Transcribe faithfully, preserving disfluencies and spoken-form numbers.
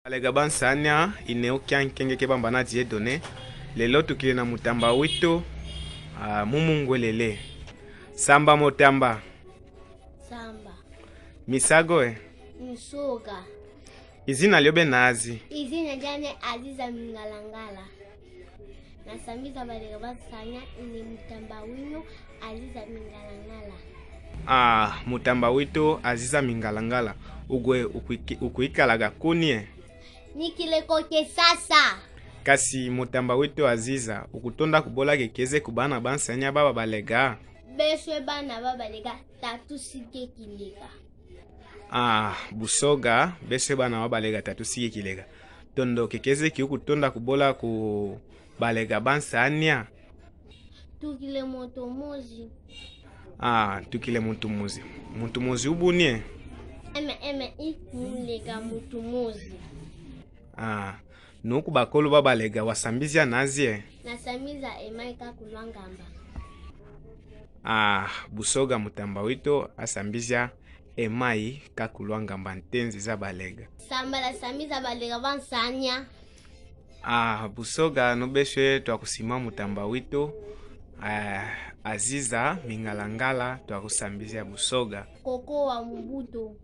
Balega bansanya, i ne o kia nkenge Kebambana Dieudonné. Lelo tukile na Mutamba Wito, ah, mu Mungwelele. Samba Mutamba. Samba. Misago e? Misoga. I zina lio bena azi? I zina diane Aziza Mingalangala. Nasambiza balega bansanya, i ne Mutamba Wito Aziza Mingalangala. Ah, Mutamba Wito Aziza Mingalangala. Ugwe ukwiki-, ukwikalaga kuni e? Nikile ko Kinshasa. Kansi Mutamba Wito Aziza, ukutonda kubola kekeze ku bana bansanya baba balega? Beswe bana baba balega, tatusiki kilega. Ah, Busoga, beswe bana baba balega, tatusiki kilega. Tondo, kekeze ki ukutonda kubola ku balega bansanya? Tukile muntu mozi. Ah, tukile muntu mozi. Muntu mozi ubuni e? Eme, eme, i mulega muntu mozi. Ah, nuku bakulu baba balega wasambizia nazi e? Nasambiza e mai Kakulwangamba. Ah, Busoga, Mutamba Wito asambizia e mai Kakulwangamba, ntenzi za balega. Samba nasambiza balega bansanya. Ah, Busoga, nubeswe twakusima Mutamba Wito, ah, Aziza Mingalangala, twakusambizia Busoga. Koko wa mubuto.